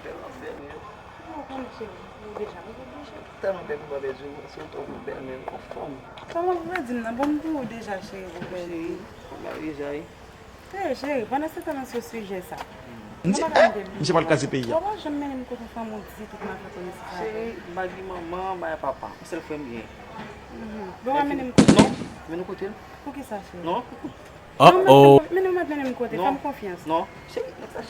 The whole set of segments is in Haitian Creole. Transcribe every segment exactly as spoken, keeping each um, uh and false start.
Tèlman bèl, men. Ou konn cheri, ou deja, ou deja. Tèlman bèl, ou pa bèl, se ou tou bèl, men ou anfòm. Kòman pou di m nan? Bon, m pou ou deja, cheri, ou bèl. Cheri, ou marye deja, wi. Hey, cheri, pandan se tan nan sou sijè sa. M di, eh, misye pral kraze peyi a. Ou pa janm mennen m kote fanm ou di tout m ap fè konesans avè l. Cheri, m pa gen manman, m pa gen papa. Yon sèl frè m gen. Mhm. Bon, w pa mennen m kote l? Non, mennen w kote l. Poukisa, cheri? Non. Non, mwen fè m konf-, mennen m, mwen mennen m kote, fè m konfyans. Non, cheri, nèg sa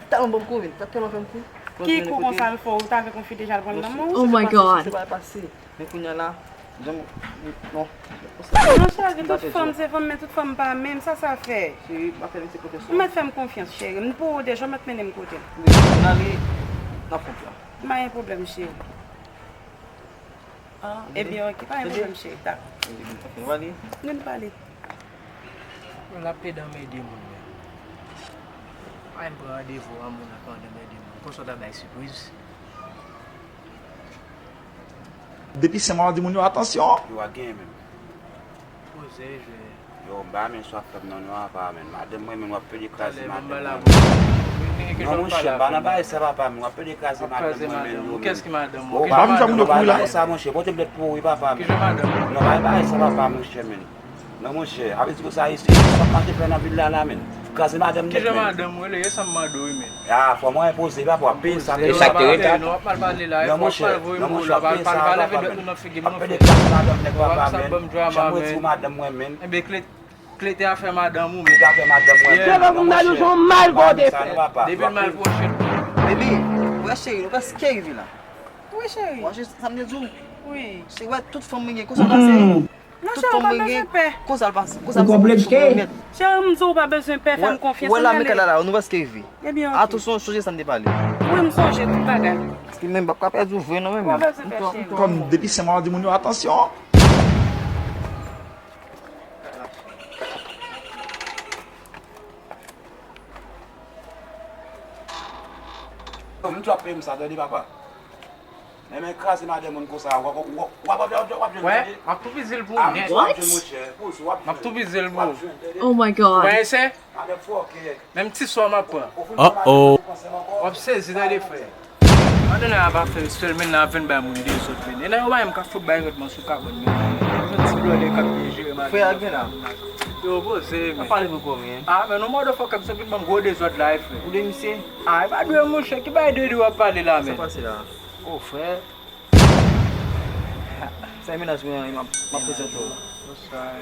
tèlman ban m kou, vin, sa tèlman fè m kou. Ki kou konsa l fè w? Ou ta vle konfye deja l pran l nan men w? Oh my God. Se pa pase. Men kounye a la, janm, non. Non, cheri, tout fanm se fanm, men tout fanm pa menm, sa sa fè? Cheri, m ap fè misye konfyans. Ou mèt fè m konfyans, cheri. M pou ou deja, ou mèt mennen m kote l. N ale nan front la. M pa gen pwoblèm, cheri. Ah, ebyen, ok, pa gen pwoblèm, cheri. Dakò. Ebyen, ok, nou ale. Nou pale. Lapidè ede moun, men. Pa vin pran randevou a moun ak lapidè ede moun. Konsa w ta bay sipriz. Depi Sen Mwa w di moun yo atansyon. Yo a genyen menm. Poze jwe. Yo, m pa renmen sa w ap fè m nan non, apa, men. Madanm mwen, men, w ap pede kraze madanm mwen. Non, monchè, m pa nan bagay sa, papa, men w ap pede kraze madanm mwen, men, yo, men. Kiyès ki madanm ou? Ou pa vin fè moun yo kouri la. Sa, monchè, pote m lèt pou ou, wi, papa, men. Ki jan madanm ou? Non, pa bagay sa, papa, monchè, men. Non, monchè, avè di konsa, isi, sa w ap mache fè nan vil la, la, men. Kraze madanm nèt, men. Ki jan madanm ou rele? E sa m mande w, wi, men. Ah, fò mwen enpoze, papa, w ap peye sa. E sa k te rete? Non, w ap mal pale la, e fò w ap mal voye mo la, w ap mal pale vide nou nan figi m, non, frè. W ap pede kraze madanm nèg, papa, men. Janm redi w madanm mwen, men. Enben, Klete, Klete afè madanm ou, men. Klete afè madanm mwen, men. Depi l mal pwoche. Baby, wè cheri, nou prèske rive la. Wi, cheri. Wè sa m te di w? Wi. Cheri, wè tout fanm mwen gen, konsa pase. Non, cheri, ou pa bezwen pè. Konsa l pase, konsa l pase. Cheri, m di w ou pa bezwen pè, fè m konfyans, ann ale. Wè la, men kay la, la, nou prèske rive. Ebyen, ok. Atansyon, sonje sa n te pale. Wi, m sonje tout bagay. Paske menm m p ap ka pèdi w vre, non, menm. Ou pa bezwen pè, cheri. Kòm depi Sen Mwa w di moun yo atansyon. Yo, m t ap peye m sa, tande, papa. Men, men kraze madanm moun konsa, w ap, w ap, w ap, w ap, w ap, w ap jwenn, tande. Wè, m ap toupizi l pou ou nèt. M ap toupizi l pou ou. Oh my God. Ou pa ese? Menm ti sò m ap pran. Uh-oh. W ap sezi, tande, frè. Mande nèg la pa fè sèl, men nèg la vin bay moun dezòd, men. E nèg yo pa menm ka fout bay rèdman sou kabann, men. Yo jwenn ti blòdè k ap byen jere madanm. Frè a gen la. Yo poze, men. N ap pale pou kò, men. Ah, men nou motherfucker, misye vin ban m gwo dezòd la, wi, frè. Ou de misye? Ah, e pa dwe, monchè, ki bay de de w ap pale la, men. Sa pase la? Oh, frè. Sa e mennaj mwen an, m ap, m ap prezante w. Bonsoir.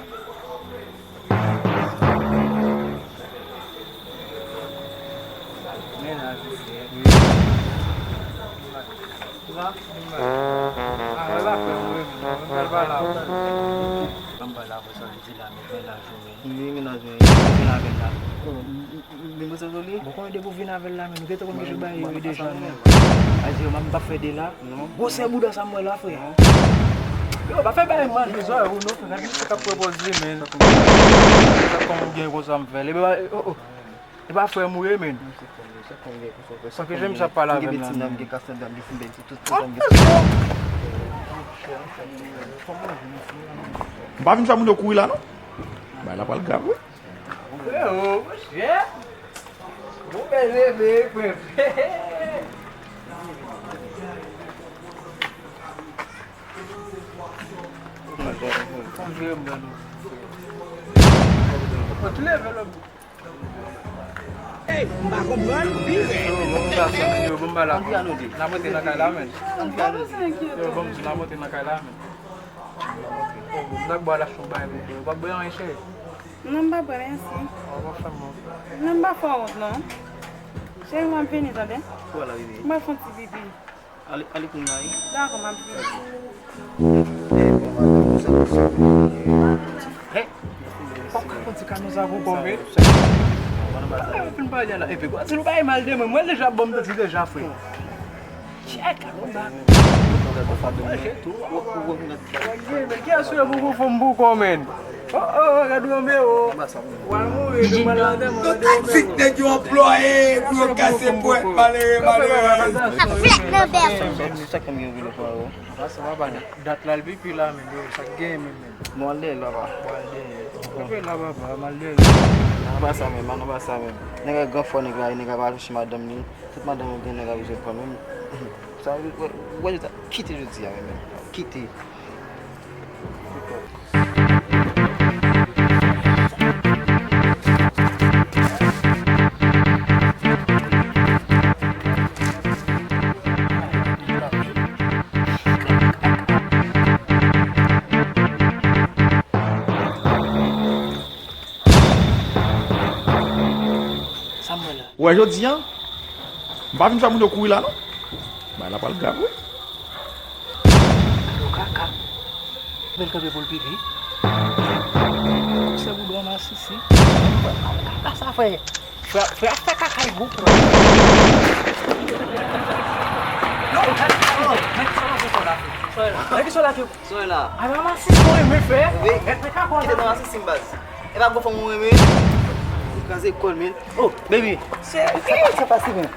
Mennaj ou frè. Sa? Ah, e pa frè mwen, non. Mwen pral pale avè l. Ban m pale avè l, sa vle di la, men mennaj ou, men. Wi, mennaj mwen, ou vin avè l la. Demwazèl Zoli? Bon, konnen depi w vin avè l la, men nou gentan konn ki jan bagay yo ye deja, men. A di, m ap, m p ap fè de la. Non. Gwosè bouda sa m wè la, frè. Yo, pa fè bagay mal, bezwen ou non, frè. Gade misye k ap pran pòz li, men. Sa kòm ou gen konsa m fè l. E pa, oh, oh. E pa frè m ou ye, men. Sa ki jan misye ap pale avè m la, men. M pa vin fè moun yo kouri la, non. Bagay la pral grav, wi. Freo, monchè. Ou bèl bebe, frè. Fò m vire m ban nou. Fò tou leve lòm. Ey, m pa konprann, wi. Yo, ban m gason, yo, ban m ba la. N ap rete nan kay la, men. Yo, ban m di, n ap rete nan kay la, men. N ap bwè la, chonbay, men. Ou p ap bwè anyen, cheri? Non, m pa bwè, mèsi. Ou pa fè m wont. Non, m pa fè w wont, non. Cheri, m ap vini, tande? Ou wè la, bebe? M ap fè yon ti pipi. Ale, ale kounye a, wi. Dakò, m ap vini. Hey, pa ka konn ti kano sa pou kòm, wi. Ou fin pale la. Epi, gwa, si nou pa mal de mwen, mwen deja bon, m te di deja, frè. Tchèk, alò, ba. Manje tou. Men ki asire pou pou fè m pou kòm, men. Oh, oh, gad Romeo. W al mouri, nou pral nan antèman de Romeo. Fik nèg yo anplwaye pou yo kase pwèt malere, malerèz. Ap flèt nan bèf. Sa k fè m gen vilo fwa yo? Sa, sa va pa dat la, l pipi la, men, yo, sa k genyen menm, menm. Bon, al dèyè l, papa. Bon, al dèyè. Kanpe la, papa, m al dèyè l. Nan pa sa menm, nan pa sa menm. Nèg la gran fò, nèg la, nèg la pa touche madanm li. Tout madanm yo gen nèg la bezwen pran menm. Sa, wè, wè, wè, kite jodi a menm. Kite. Ou wè jodi a, m pa vin fè moun yo kouri la non. Bagay la pral grav wi. Alo kaka. Epi l kanpe pou l pipi. Misye boudon masisi. Kaka sa fè. Frè, frè ap fè kaka l gou. Non, men ki sa w ap fè la? Men ki sa w ap fè? Soyla. Ay, mama, si son renmen fè. Wi. Kite nan masisi m baz. E pa gwo fanm ou renmen? Ou kraze kò l, men. Oh, baby. Cheri. Sa pa, sa pase, men.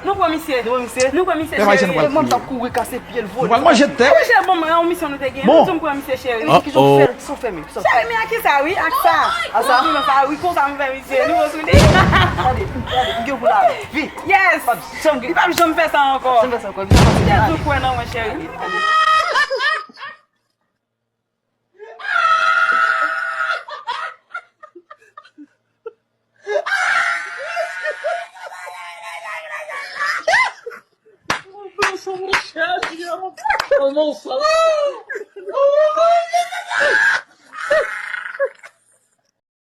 Nou pran misye. Nou pran misye? Nou pran misye, cheri. Mwen, m t ap kouri kase pye l, vole. Nou pral manje tè. Cheri, bon, yon misyon nou te gen. Bon. Nou di m pran misye, cheri. Ki jan w fè l? Ki sa w fè, men? Ki sa w fè? Cheri, men ak ki sa, wi, ak sa. Ak sa? Wi, konsa m fè misye. Nou bon sou li. Gade, gade, m gen pou la vi. Yes. Li p ap janm fè sa ankò. Li p ap janm fè sa ankò. Li p ap janm fè sa ankò. Li p ap janm fè sa ankò. Li te di w kwè nan mwen, cheri.